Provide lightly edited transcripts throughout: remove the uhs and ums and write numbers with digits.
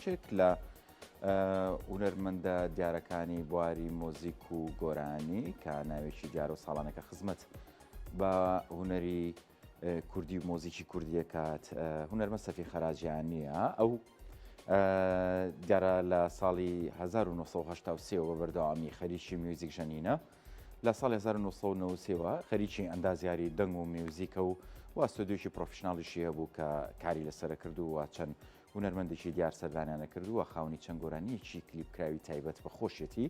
یەکێک لە هونەرمەندە دیارەکانی بواری مۆزیک و گۆرانی کە ناوێکی دیارە و ساڵانێکە خزمەت بە هونەری کوردی و مۆزیکی کوردیەکات هونەرمەند سەفی خەراجیانیە ئەو دیارە لە ساڵی 1970 بە بەردەوامی خەریکی میوزیک ژەنینە لە ساڵی 1993ەوە خەریکی ئەندازیاری دەنگ و میوزیکە و وا ستۆدیۆکی professional یشی هەبوو کە کاری لەسەرە کرد و چەند هونەرمەندێکی دیار سەردانیانە کردووە خاوەنی چەند گۆرانیەکی کلیپکراوی تایبەت بە خۆشیەتی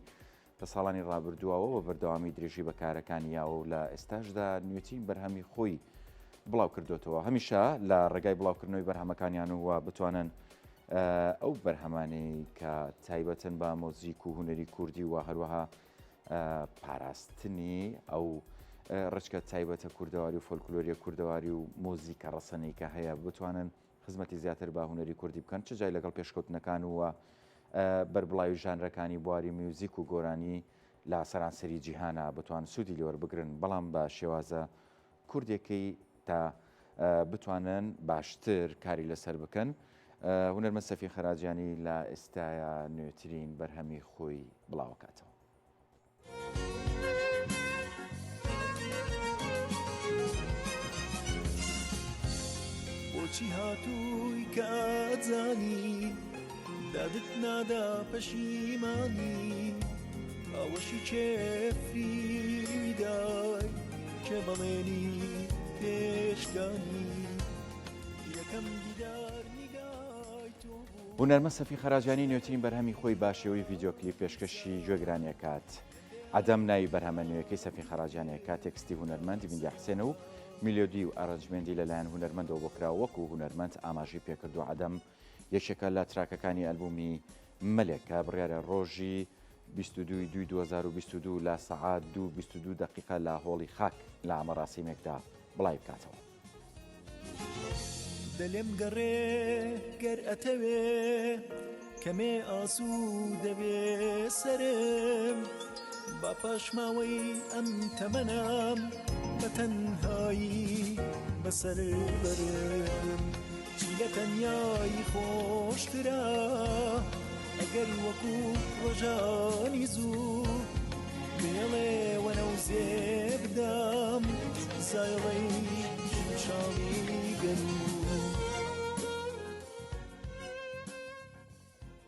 لە ساڵانی ڕابردووەوە بە بەردەوامی درێژی بە کارەکانی یاوە و لە ئێستاشدا نوێترین بەرهەمی خۆی بڵاو کردوێتەوە هەمیشە لە ڕێگای بڵاوکردنەوەی بەرهەمەکانیان و بتوانن ئەو بەرهەمانەی کە تایبەتن بە مۆزیک و هونەری کوردی و هەروەها پاراستنی ئەو ڕچکە تایبەتە کوردەواری و فۆلکلۆریە کوردەواری و مۆزیکە ڕەسەنەی کە هەیە بتوانن خزمەتی زیاتر بە هونەری کوردی بکەن چ جای لەگەڵ پێشکەوتنەکان و بەربڵاوی ژانرەکانی بواری میوزیک و گۆرانی لە سەرانسەری جیهانا بتوان سوودی لێوەربگرن بەڵام بە شێوازە کوردێکەی تا بتوانن باشتر کاری لەسەر بکەن هونەرمەند سەفین خەراجیانی لە ئێستایا نوێترین بەرهەمی خۆی بڵاوەکاتەوە. بۆچی هاتووی کە ئەزانی دادت نادا پەشیمانی باوەشی کێ فریدای کێ بەڵێنی پێشکانی یەکەم دیدار نیگای تۆ بوو. هونەرمەند سەفین خەراجانی نوێترین بەرهەمی خۆی بە شێوەی ڤیدیۆ کلیپ پێشکەشی گوێگرانی ئەکات. عەدەم ناوی بەرهەمە نوێیەکەی سەفین خەراجانیە کە تێکستی هونەرمەند میدیا حسێنە و میلۆدی و arrangement ی لەلایەن هونەرمەندەوە بۆ کراوە وەکو هونەرمەند ئاماژەی پێکردووە عەدەم یەکێکە لە تراکەکانی ئەلبومی مەلێک کە بڕیارە ڕۆژی 22 دوی 2022 لە سەعات 2 22 دقیقە لە هۆڵی خاک لە مەراسیمێکدا بڵاوی بکاتەوە. دەلێم گەڕێ گەر ئەتەوێ کەمێ ئاسوودە بێ سەرم با پاشماوەی ئەم تەمەنەم بە تەنهایی بەسەر بەرم چی لە تەنیایی خۆشترە ئەگەر وەکو ڕۆژانی زوو بێڵێ وەنەوزێ بدەم زایڵەی شمشاڵی گەروو.